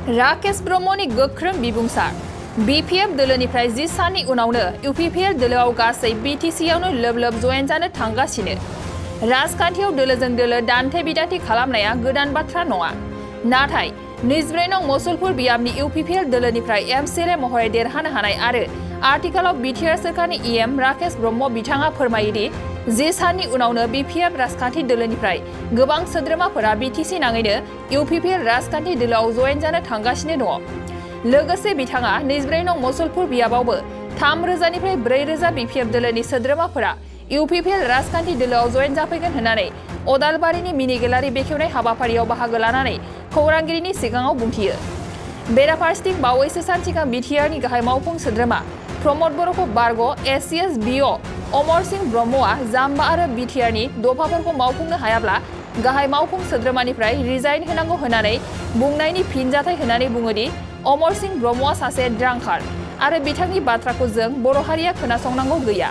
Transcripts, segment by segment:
राकेश ब्रह्मनि गोख्रों बिबुंसार BPF दोलोनिफ्राय 10 साननि उनावनो UPPL दोलोआव गासै BTC-आवनो लोब-लोब जयेन जानो थांगासिनो। राजखान्थियाव दोलोजों दोलो दान्थे बिदान्थे खालामनाया गोदान बाथ्रा नङा। नाथाय 24 नं मसलपुर बियाबनि UPPL दोलोनिफ्राय MCLA महरै देरहानो हानाय आरो आथिखालाव BTR सोरखारनि EM राकेश ब्रह्म बिथाङा फोरमायोदि 10 साननि उनावनो BPF राजखान्थि दोलोनिफ्राय गोबां सोद्रोमाफोरा BTC नाङैनो UPPL राजखान्थि दोलोआव जयेन जानो थांगासिनो दङ। लोगोसे बिथाङा 24 नं मसलपुर बियाबावबो 3,000 निफ्राय 4,000 BPF दोलोनि सोद्रोमाफोरा UPPL राजखान्थि दोलोआव जयेन जाफैगोन होननानै अदालबारिनि मिनि गेलारि बेखेवनाय हाबाफारियाव बाहागो लानानै खौरांगिरिनि सिगाङाव बुंथियो। बेराफारसेथिं बावैसो सान सिगां BTRनि गाहाय मावफुं सोद्रोमा प्रमद बर'खौ बारग' SCS BO अमर सिंह ब्रह्मआ जाम्बा आरो BTRनि दफाफोरखौ मावफुंनो हायाब्ला गाहाय मावफुं सोद्रोमानिफ्राय रिजाइन होनांगौ होननानै बुंनायनि फिनजाथाय होननानै बुङोदि अमर सिंह ब्रह्मआ सासे द्रांकार आरो बिथांनि बाथ्राखौ जों बर' हारिया खोनासंनांगौ गैया।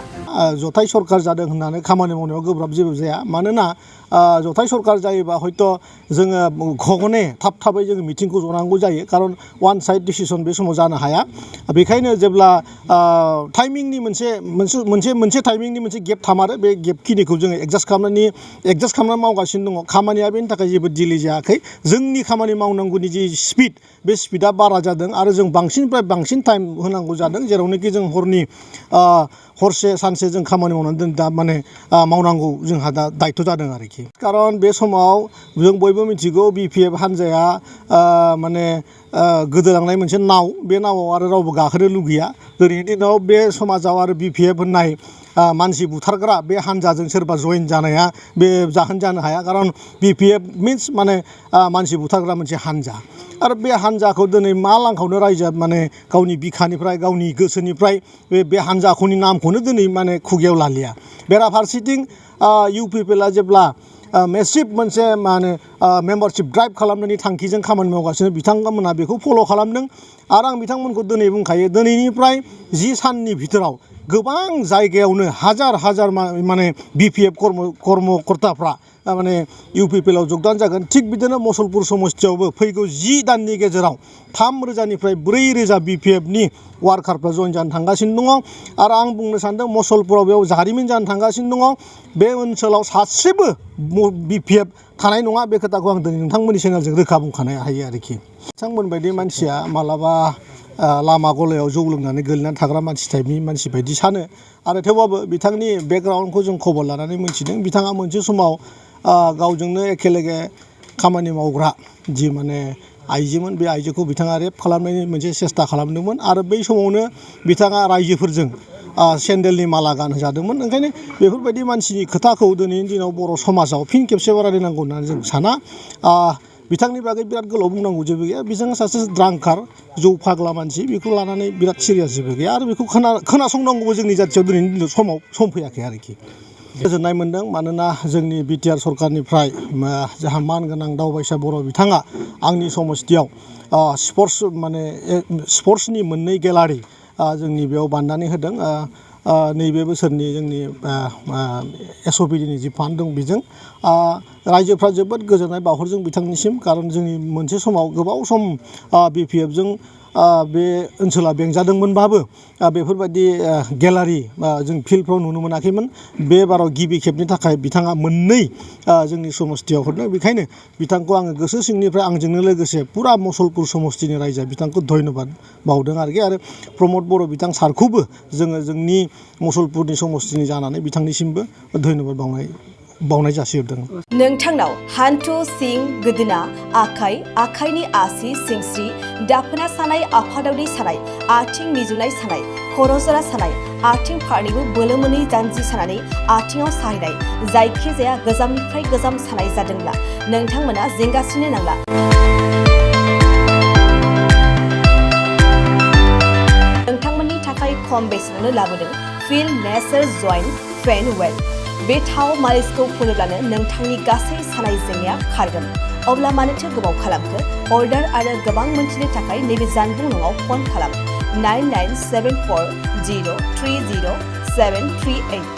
जथाय सरकार जादों होननानै खामानि मावनायाव गोब्राब जेबो जाया। मानोना जथाय सरकार जायोबा हयथ' जोङो घगने थाबै जोङो मिटिंखौ जनांगौ जायो। खारन वान साइड डिसिसन बे समाव जानो हाया। बेखायनो जेब्ला टाइमिंनि मोनसे टाइमिंनि मोनसे गेप थामारो बे गेपखिनिखौ जोङो एडजास्ट खालामनानै मावगासिनो दङ। खामानिया बेनि थाखाय जेबो डिले जायाखै। जोंनि खामानि मावनांगौनि जि स्पिड बे स्पिडा बारा जादों आरो जों बांसिननिफ्राय बांसिन टाइम होनांगौ जादों। जेरावनोखि जों हरसे सानसे जों खामानि मावनानै दा माने मावनांगौ जोंहा दा दायथ' जादों आरोखि। खारन बे समाव जों बयबो मिथिगौ BPF हान्जाया माने गोदोलांनाय मोनसे नाव, बे नावआव आरो रावबो गाखोनो लुगैया। दिनैनि दिनाव बे समाजाव आरो BPF होननाय मानसि बुथारग्रा बे हान्जाजों सोरबा जयेन जानाया बे जाहोन जानो हाया। खारन BPF मिन्स माने मानसि बुथारग्रा मोनसे हान्जा। आरो बे हान्जाखौ दिनै मा लांखावनो रायजोआ माने गावनि बिखानिफ्राय गावनि गोसोनिफ्राय बे हान्जाखौनि नामखौनो दिनै माने खुगायाव लालिया। बेराफारसेथिं UPPLआ जेब्ला मेसिभ मोनसे माने मेम्बारशिप ड्राइभ खालामनायनि थांखिजों खामानि मावगासिनो बिथांमोनहा बेखौ फल' खालामदों। आरो आं बिथांमोनखौ दिनै बुंखायो, दिनैनिफ्राय 10 साननि भितराव गोबां जायगायावनो हाजार माने BPF कर्मकर्ताफ्रा माने UPPLआव जगदान जागोन। थिग बिदिनो मसलपुर समस्तियावबो फैगौ 10 दाननि गेजेराव 3,000 निफ्राय 4,000 BPFनि वार्कारफ्रा जयेन जानो थांगासिनो दङ। आरो आं बुंनो सानदों मसलपुराव बेयाव जारिमिन जानो थांगासिनो दङ। बे ओनसोलाव सासेबो BPF थानाय नङा। बे खोथाखौ आं दिनै नोंथांमोननि चेनेलजों रोखा बुंखानो हायो आरोखि। बिथांमोनबायदि मानसिया मालाबा लामा गलायाव जौ लोंनानै गोलैनानै थाग्रा मानसि टाइपनि मानसि बायदि सानो। आरो थेवबाबो बिथांनि बेकग्राउन्डखौ जों खबर लानानै मोनथिदों। बिथाङा मोनसे समाव गावजोंनो एखेलेगे खामानि मावग्रा जि माने आइजोमोन, बे आइजोखौ बिथाङा रेप खालामनायनि मोनसे सेस्था खालामदोंमोन। आरो बै समावनो बिथाङा रायजोफोरजों सेन्देलनि माला गानहोजादोंमोन। ओंखायनो बेफोरबायदि मानसिनि खोथाखौ दिनैनि दिनाव बर' समाजाव फिन खेबसेबाव रायलायनांगौ होननानै जों साना। बिथांनि बागै बिराद गोलाव बुंनांगौ जेबो गैया। बिथाङा सासे द्रांकार, जौ फाग्ला मानसि, बेखौ लानानै बिराद सिरियास जेबो गैया। आरो बेखौ खोनासंनांगौबो जोंनि जाथियाव दिनैनि दिनाव सम फैयाखै आरोखि। गोजोननाय मोन्दों। मानोना जोंनि BTR सरकारनिफ्राय जाहा मानगोनां दावबायसा बर' बिथाङा आंनि समस्तियाव स्पर्ट्सनि मोननै गेलारि जोंनि बेयाव बानायनानै होदों। नैबे बोसोरनि जोंनि SOPDनि जि फान्ड दं बेजों रायजोफ्रा जोबोद गोजोननाय बावहरदों बिथांनिसिम। खारन जोंनि मोनसे समाव गोबाव सम BPFजों बे ओनसोला बेंजादोंमोनबाबो बेफोरबायदि गेलारि जों फिल्डफ्राव नुनो मोनाखैमोन। बे बाराव गिबि खेबनि थाखाय बिथाङा मोननै जोंनि समस्तियाव हरदों। बेखायनो बिथांखौ आङो गोसो सिंनिफ्राय आंजोंनो लोगोसे पुरा मसलपुर समस्तिनि रायजोआ बिथांखौ धन्यबाद बावदों आरोखि। आरो प्रमद बर' बिथां सारखौबो जोङो जोंनि मसलपुरनि समस्तिनि जानानै बिथांनिसिमबो धन्यबाद बावनाय जासिहरदों। नोंथांनाव हान्थु, सिं, गोदोना, आखाइनि आसि, सिंस्रि, दाफोना सानाय, आफादावनि सानाय, आथिं मिजुनाय सानाय, खर' जरा सानाय, आथिं फारनैबो बोलो मोनै जानजि सानानै आथिङाव साहैनाय, जायखिजाया गोजामनिफ्राय गोजाम सानाय जादोंब्ला नोंथांमोना जिंगासिनो नांला। नोंथांमोननि थाखाय खम बेसेनावनो लाबोदों फिल नेचार जइन्ट पेन वेल। बे थाव मालिसखौ फुनोब्लानो नोंथांनि गासै सानाय जेंनाया खारगोन। अब्ला मानोथो गोबाव खालामखो? अर्डार आरो गोबां मोनथिनो थाखाय नैबे जानबुं नङाव फन खालाम 9974030738।